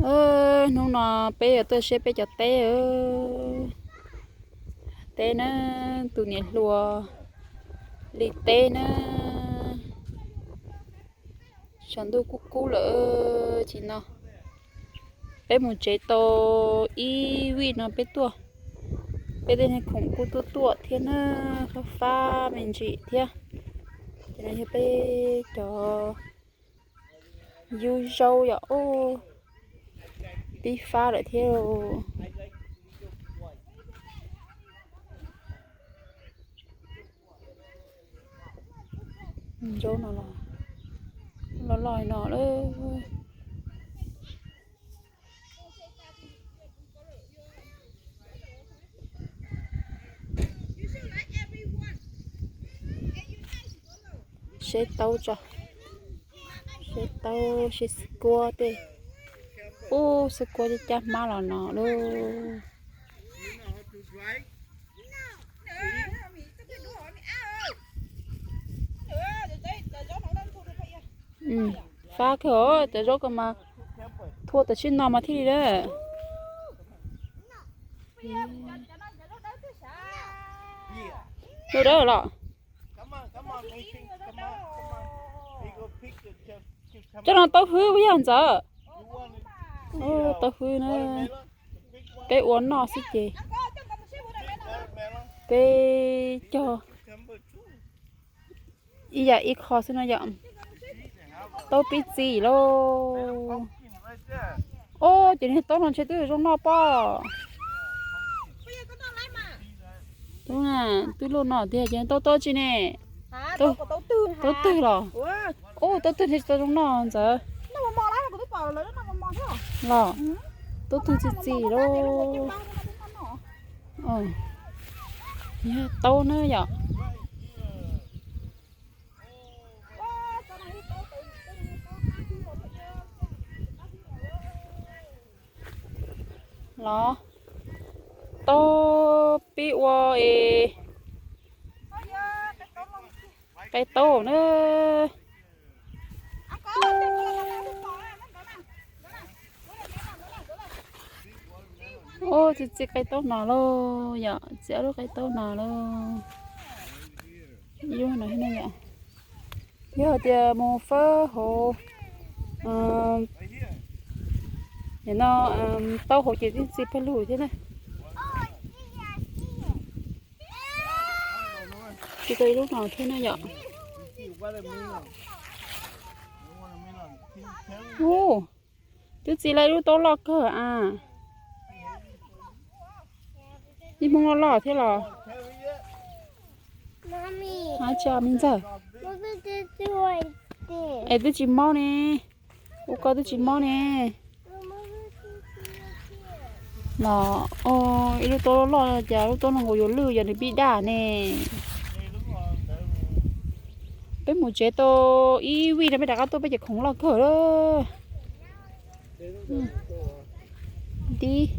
Hnub no peb yuav tuaj saib peb cov teb. Teb na, tus niam hluas li teb na. Tshav ntuj kub kub lawm tsis no. Peb mus tsev tau ib vij no peb tuaj. Peb tej khoom kuj tuaj tuaj thiab na, fab fab me ntsis thiab. Ces no yog peb cov yub zaub yom, pib fab lawm thiab. Zaub no los loj loj no lawm. Seb taub tso, seb taub seb xwb kuab tej. Ub, xwb kuab cab cab hmab los no lauj. Fab kawg os, cov zaub ko mas thua tam sim no mas thiaj li lawm. Zaub dawb los. Cov no taub hwb puas yog ntxawm? Taub hwb na, peb ua noj xwb ces peb cog ib yam ib qho xwb no yom. Taub pib txi lauj. Ob, ces niag taub no ntshe twb zoo noj pob. Twb luaj no tiag ces taub, taub tsi ne? Taub twg los? Ub, taub twg ntshe tsis tau zoo noj ntxawm. Los, taub twg txi txi lauj. Yog taub na yom. Los, taub pib ua es qaib taub na. Ub, txi txi qaib taub no lauj yom, txi ob lub qaib taub no lauj. Ib lub no yom. Yog hais tias mus fawb hauv no, taub hauv ces txi txi pawg lug thiab na. Txi tau ib lub no thiab na yom. Ub, twb txi lawm ib lub taub loj kawg a. Ib hmoob loj loj thiab los. Tsis me ntxawg. Es twb tsis mob ne. Ua koj twb tsis mob ne. Los, ib lub taub loj loj cas lub taub no nkaus yuav lwj yog nws pib daj ne. Peb mus tsev tau ib vij no peb rov qab tuaj peb cov khoom loj kawg lawm. Dib,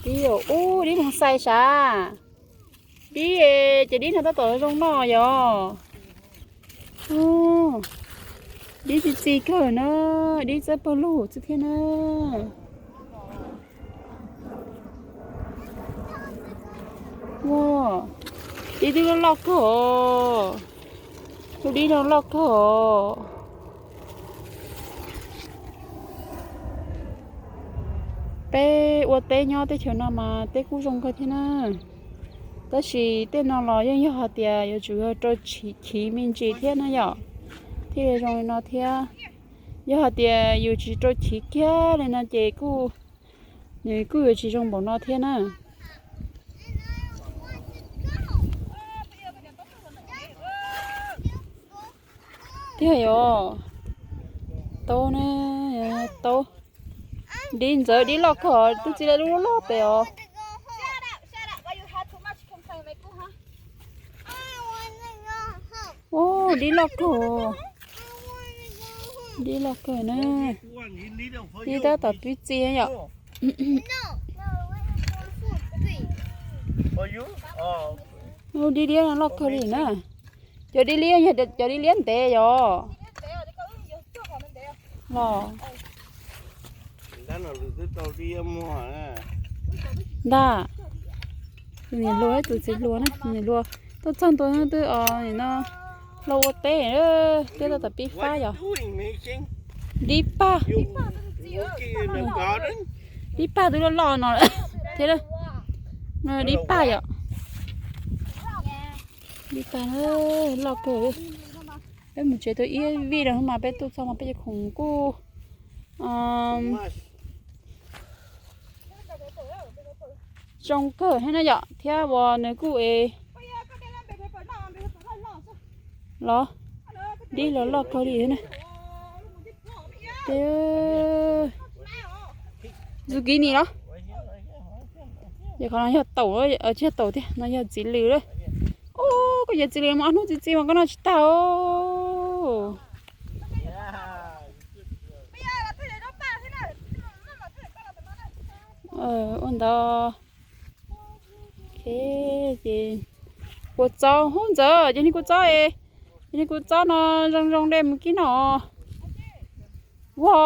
dib, ub, dib moog xais sav. Dib, ces dib no tab tom zoo noj yom. Dib txi txi kawg na, dib txawb pawg lug xwb thiab na. Ua, dib twb loj loj kawg os. Lub dib no loj kawg os. Peb ua teb nyob teb chaws no mas teb kuj zoo kawg thiab na. Tab sis tej no los yeej yog hais tias yuav tsum yog rau chiv me ntsis thiab na yom, thiaj li zoo li no thiab. Yog hais tias yus tsis rau chiv kiag li no ces kuj, nws kuj yuav tsis zoo npaum no thiab na. Tiag yom, taub na, taub. Dib ntxawm dib loj kawg, twb txi lawm lub loj pem os. Ub, dib loj kawg, dib loj kawg na. Dib tab tom twb txi yom. Ub, dib liab no loj kawg li na. Cov dib liab yog cov dib liab ntev yom. Los ntag. Tus niam hluas, tus txiv hluas na, tus niam hluas tuaj txog ntua twb os no, los ua teb, twb tau tam pib fab yom. Dib pag, dib pag twb loj loj no thiab. Dib pag yom. Dib pag loj kawg. Peb mus tsev tau ib vij no mas peb tuaj txog mas peb cov khoom kuj zoo kawg thiab na yom, thiab uas nws kuj es los dib los loj kawg li thiab na. Zucchini los, qhov no yog taum, tsis yog taum tiag, no yog txiv lws lawm. Ub, koj yog txiv lws mas ob hnub txi txiv mas koj noj tsis tag os. Ua ntawd. Ces kua txob hub ntxawm, ces niag kua txob, ces niag kua txob no zoo zoo de mus kib noj. Ua,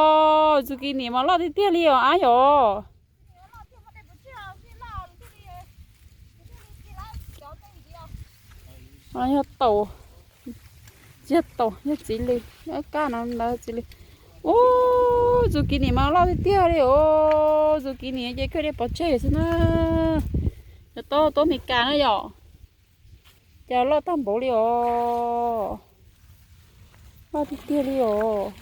zucchini mas loj tiag tiag li os ab yom. Yog taum, tsis yog taum, yog txiv lws, kab no ntawd txiv lws. Ub, zucchini mas loj tiag tiag li os, zucchini ces kawg li pov tseg xwb na. Cov taub taub Amelikas na yom, cas loj tag npaum li os. Loj tiag tiag li os.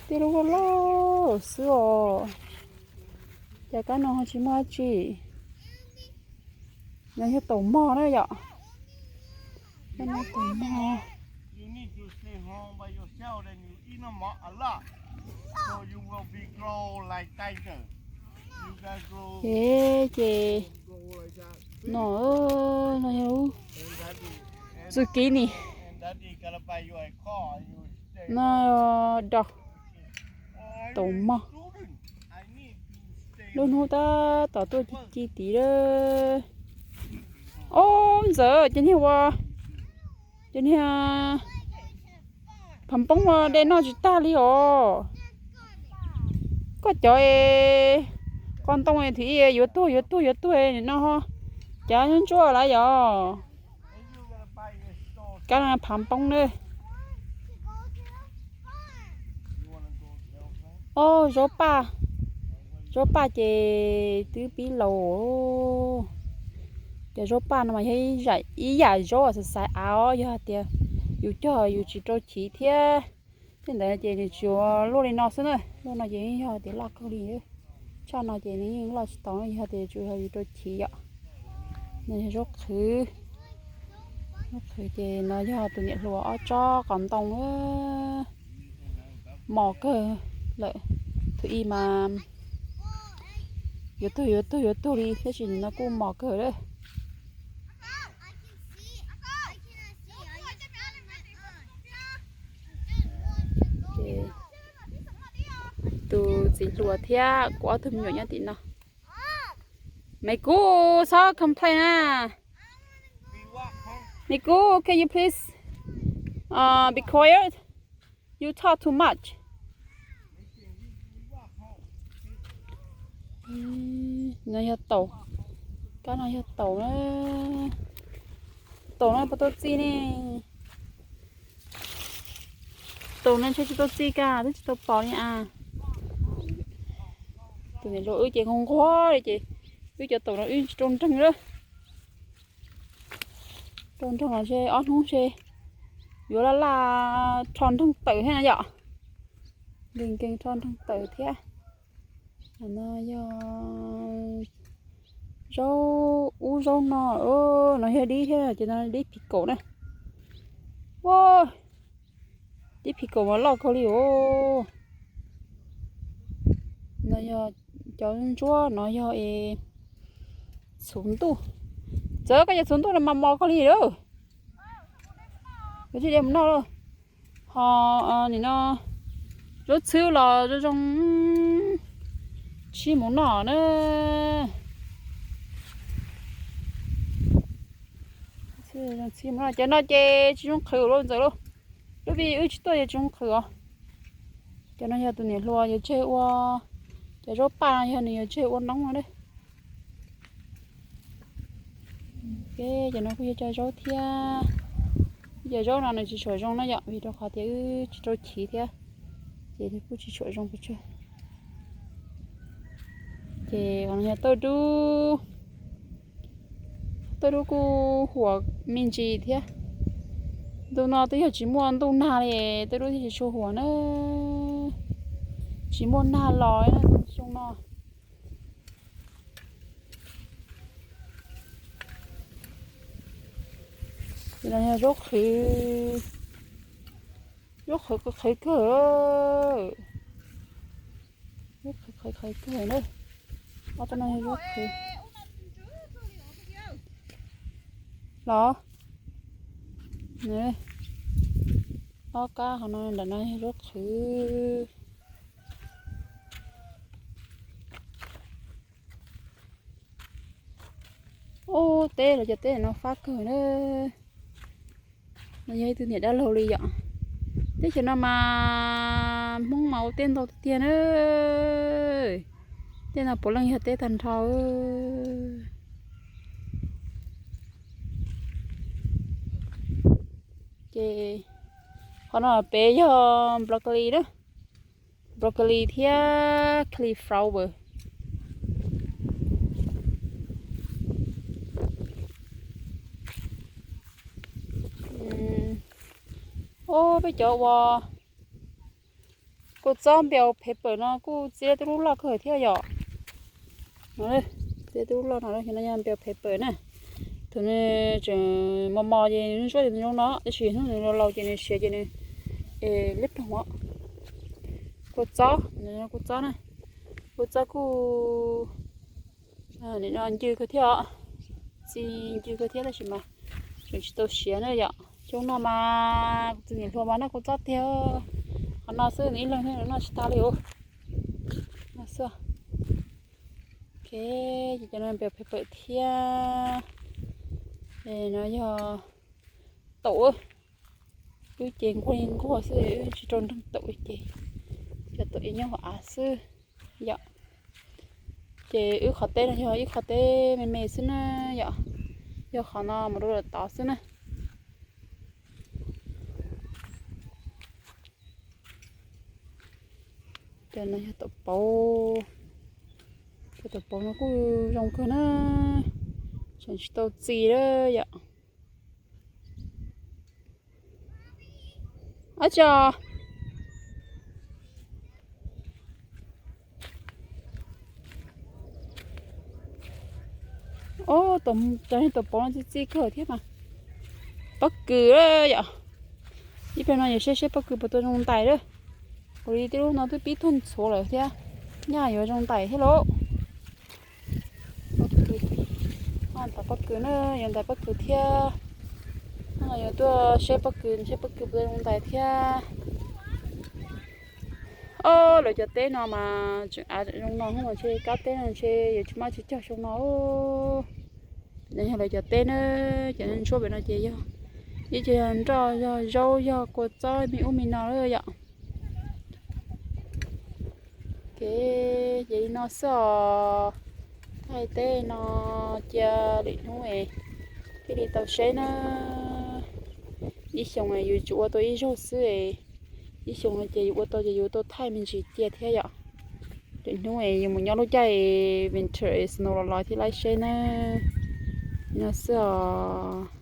Tej lub loj loj xwb os. Cas kab no ho tsis muaj dab tsi. No yog taum mog na yom. Kab no taum mog. Ces, ces no, no yog zucchini. No dos taum mog. Lub hnub tab tom tuaj ci ci tid lawm. Ob ntxawm, cov niag ua, cov niag phav npoob no de noj tsis tag li os. Koj cov es qos ntoo thwv yuav tuag yuav tuag yuav tuag no, cov ntsuab lawm yom. Kab no phav npoob na. Ob, zaub paj, zaub paj ces twb pib laus. Cov zaub paj no mas yog ib yam zaub xaiv xaiv av os, yog hais tias yus cog yus tsis rau chiv thiab. Tej ntawd ces nws tsuas luaj li no xwb na, luaj no ces yeej yog tias loj kawg li. Tshaj no ces nws yeej loj tsis tau, yog tias tsuas yog yus rau chiv yom. No yog zaub qhwv, zaub qhwv ces no yog tus niam hluas ob tsob qos ntoo mos kawg lawm. Thaum ub mas yuav tuag yuav tuag yuav tuag li, tab sis nim no kuj mos kawg lawm. Ces tus txiv hluas thiab kuv ob tug me nyuam nyob tim no. Maiv Kuv, stop complain na. Maiv Kuv, can you please, uh, be quiet? You talk too much. No yog taum, kab no yog taum na. Taum no puas tau txi ne? Taum no ntshe tsis tau txi kag, twb tsis tau pom li as. Tus niam hluas wb ces nquag nquag li ces wb cov taum no wb tsis rau nreeg lawm. Rau nreeg los ntshe ob hnub ntshe yuav laj laj rho nreeg tawm thiab no yom. Nkees nkees rho nreeg tawm thiab. No yog zaub ub zaub no, no yog dib thiab, ces no dib phim kaum na. Ua, dib phim kaum mas loj kawg li os. No yog cov ntsuab, no yog es txhuv ntuj. Txawm koj cov txhuv ntuj no mas mos kawg li lawm. Koj tsis de mus noj lauj. Ho nim no zaub txhwb los zoo zoo, tsis mus noj na. Txhwb mus noj, cov no ces tsis zoo qhwv lauj ntxawm lauj. Lub vij wb tsis tuaj ces tsis zoo qhwv os. Cov no yog tus niam hluas yuav tseg ua, cov zaub paj no yog nws yuav tseg ua noob no na. Cov no kuj yog cov zaub thiab. Cov zaub no nws tsis tshua zoo na yom, vim rau qhov tias wb tsis rau chiv thiab, ces kuj tsis tshua zoo pes tsawg. Ces yog tauj dub, tauj dub kuj huam me ntsis thiab. Ntu no twb yog tsis muaj ntuj nag li, tauj dub thiaj tsis tshua huam na. Tsis muaj nag los xyoo no. Ces no yog zaub qhwv, zaub qhwv qhwv kawg, zaub qhwv qhwv qhwv kawg na. Ob tug no yog zaub qhwv los, ob kab hauv no nram no yog zaub qhwv. Ub, teb los cov teb no fab kawg na. No yog ib tug niam dab laug li yom. Teb chaws no mas Hmoob mas ua teb ntau tiag tiag na. Tej no puav leej yog teb tag nrho. Ces qhov no pem yog broccoli na, broccoli thiab cauliflower. Ub, peb cov uas kua txob bell pepper no kuj txia tib lub loj kawg thiab yom. Txia tib lub loj no, no yog bell pepper na. Thaum nws tseem mos mos ces nws zuaj ces nws zoo no, tab sis hnub nws laus laus ces nws siav ces nws liab ploog os. Kua txob, kua txob na, kua txob kuj nim no ncw kawg thiab os, txi ncw kawg thiab tab sis mas tseem tsis tau siav na yom. Xyoo no mas kuv tus niam hluas mas noj kua txob tiag, qhov no xwb nws ib leeg thiab nws noj tsis tag li os. No xwb. Ok, ces cov no bell pepper thiab. No yog taum, wb ces nquag li nquag xwb, wb tsis rau nreeg taum li ces cov taum ib nyob hauv av xwb yom. Ces wb qhov teb no yog ib qhov teb me me xwb na yom, yog qhov no mus rau lawm tod xwb na. Cov no yog taum pauv, cov taum pauv no kuj zoo kawg na, tseem tsis tau txi lawm yom. Ab tso. Ob, cov taum pauv no txi txi kawg thiab mas. Pob kws yom, ib pliag no yuav saib seb pob kws puas tau zoo ntais lawm. Kuv li tej lub no twb pib tuag ntxhuav lawm thiab, nyaj yuav zoo ntais thiab lauj. Pob kws, ntais pob kws na, yuav ntais pob kws thiab. Hnub no yuav tuaj saib pob kws, saib pob kws puas tau zoo ntais thiab. Ob, lawv cov teb no mas tseem av zoo no, hnub no ntshe kab teb no ntshe yuav tsis muaj tsis cog xyoo no. No yog lawv cov teb na, cov ntsuab pem no ces yog ib co yog nroj, yog zaub, yog kua txob me ub me no lawm yom. Ok, ces li no xwb os. Thaij teb no cia lwm hnub es thiaj li tau saib na. Ib xyoos yus tsuas ua tau ib zaug xwb, ib xyoos no ces yus ua tau ces yus tau thaij me ntsis cia thiab yom. Lwm hnub es yus mus nyob lub caij winter snow los los thiaj li saib na. Li no xwb os.